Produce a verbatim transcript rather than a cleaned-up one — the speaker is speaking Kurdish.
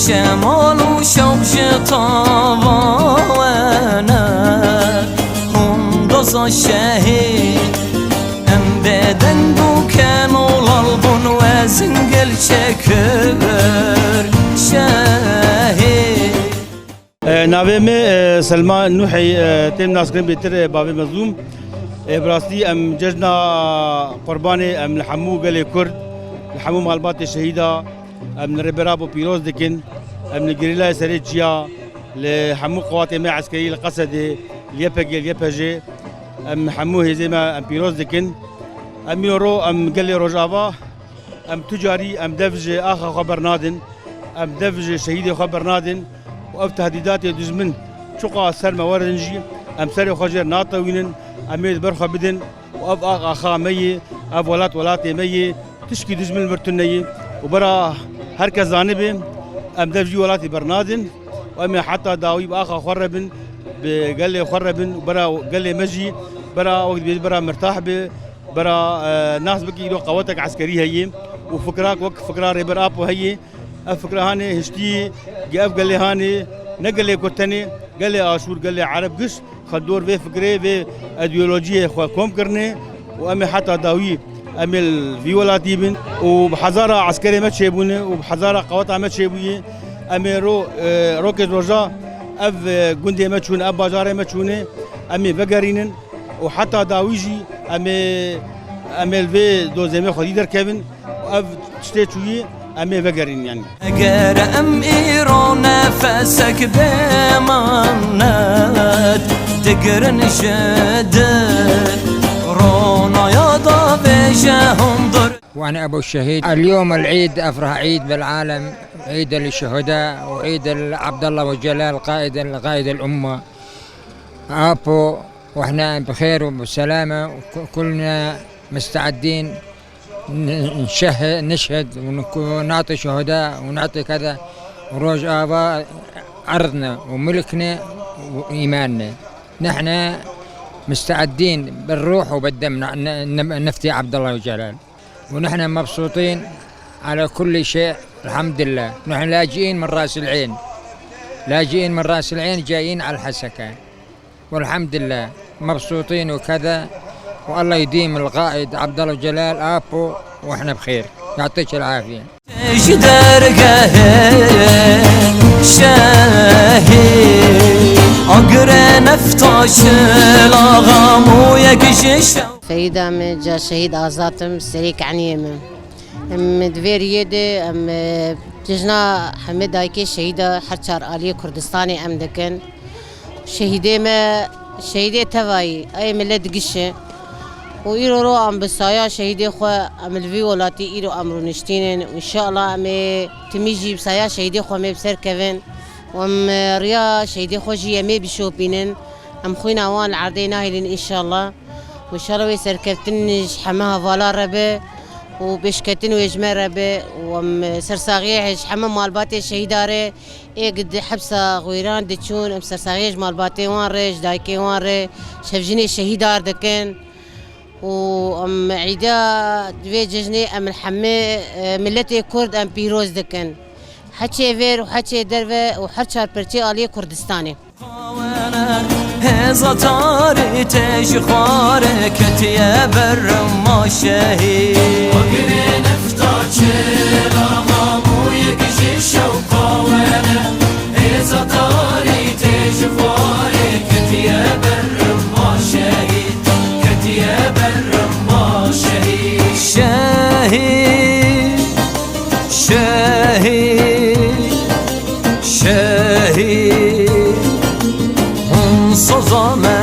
Şemal û şewq ji tava we ne, hundoza şehîd. Em bêdeng bû, kenolal bûn, we zingil çekir şehîd. E, navê me, e, Selma Nuhî, e, tên naskirin bêtir, e, Bavê Mezlûm. E, bi rastî em cejna Qurbanê, em li hemû gelê Kurd, li hemû malbatê şehîda, em li Rêber Apo pîroz dikin. Em li gerîlayê serê çiya, li hemû qewatê me eskerî li Qesedê, li Y P G, li Y P J, em hemû hêzê me em pîroz dikin. Em îro em gelê Rojava, em tu carî em dev ji axa xwe bernadin, em dev ji şehîdê xwe bernadin û ev tehdîdatê dijmin çiqas ser me werin jî, em serê xwe jê re natewînin, em ê li ber xwe bidin û ev ax axa me yê, ev welat welatê me yê, tişkî dijmin li vir tune yê û bera her kes zanibe, em dev jî welatî bernadin û em ê heta dawî bi axa xwe re bin, bi gelê xwe re bin û bera gelê me jî, bera wek dibêjin bera mirtah be, bera, e, nas bike îro qewetek eskerî heye û fikrak wek fikra Rêber Apo heye. Ev fikra hanê hiştî, gi ev gelê hanê, ne gelê Kurd tenê, gelê Aşûr, gelê Ereb giş, xwe dor vê fikrê, vê îdeolojiyê xwe kom kirine û em ê heta dawî em ê li vî welatî bin û bi hezara eskerê me çêbûne û bi hezara qeweta me çêbûye. Em ê ro-, e, rokê roja ev, e, gundê me çûne, ev bajarê me çûne, em ê vegerînin. û heta dawî jî em ê, em ê li vê dozê me xwedî derkevin û ev tiştê çûyî em ê vegerîn, yanî. Eger em îro nefesek bê manet digirin ji di ronaya da vêje hundir. وأنا أبو الشهيد. اليوم العيد، أفرح عيد بالعالم، عيد للشهداء وعيد عبد الله وجلال، قائد، قائد الأمة. Apo، وإحنا بخير وبسلامة، وكلنا مستعدين ن-، نشه-، نشهد ونكو-، نعطي شهداء ونعطي كذا. روج آفا أرضنا وملكنا وإيماننا. نحن مستعدين بالروح وبالدم ن-، ن-، نفدي عبد الله وجلال. ونحن مبسوطين على كل شيء، الحمد لله. نحن لاجئين من راس العين، لاجئين من راس العين، جايين على الحسكة. والحمد لله مبسوطين وكذا، والله يديم القائد عبد الله جلال آبو، وإحنا بخير. يعطيك العافية. Ji dergehê şehîd, agirê nefta çil axa mûyek ji şew. Şehîda min, ca şehîd Azad im, serê keniyê min. Em di vê riyê de em, e, cejna hemê dayikê şehîda her çar aliyê Kurdistanê em dikin. Şehîdê me, şehîdê tevayî, ey millet giş e. Û îro ro em bi saya şehîdê xwe, em li vî welatî îro em rûniştînin. Înşallah em ê timî jî bi saya şehîdê xwe em ê bi ser kevin. Û em, e, riya şehîdê xwe jî em ê bişopînin. Em xwîna wan li erdê nahêlin înşallah. Û înşallah wê serkeftin ji heme hevala re be û pêşketin wê ji me re be. Û em, e, sersaxiyê ji heme malbatê şehîda re. Êk di hepsa Xwêran diçûn, em sersaxiyê ji malbatê wan re, ji dayikê wan re, ji hevjinê şehîdar dikin. Û em îda di vê cejnê em li hemê, e, miletê Kurd em pîroz dikin. Heçê vêr û heçê derve û her çar perçê aliyê Kurdistanê. Hêza tarî tê ji xwarê ketiye ber ma şehîd. Agirê nefta çêla ma bûyek ji şewqa we ne. Hêza tarî tê ji xwarê ketiye ber ma şehîd. Ketiye ber ma şehîd. Şehîd. Şehîd, şehîd, hûn soza me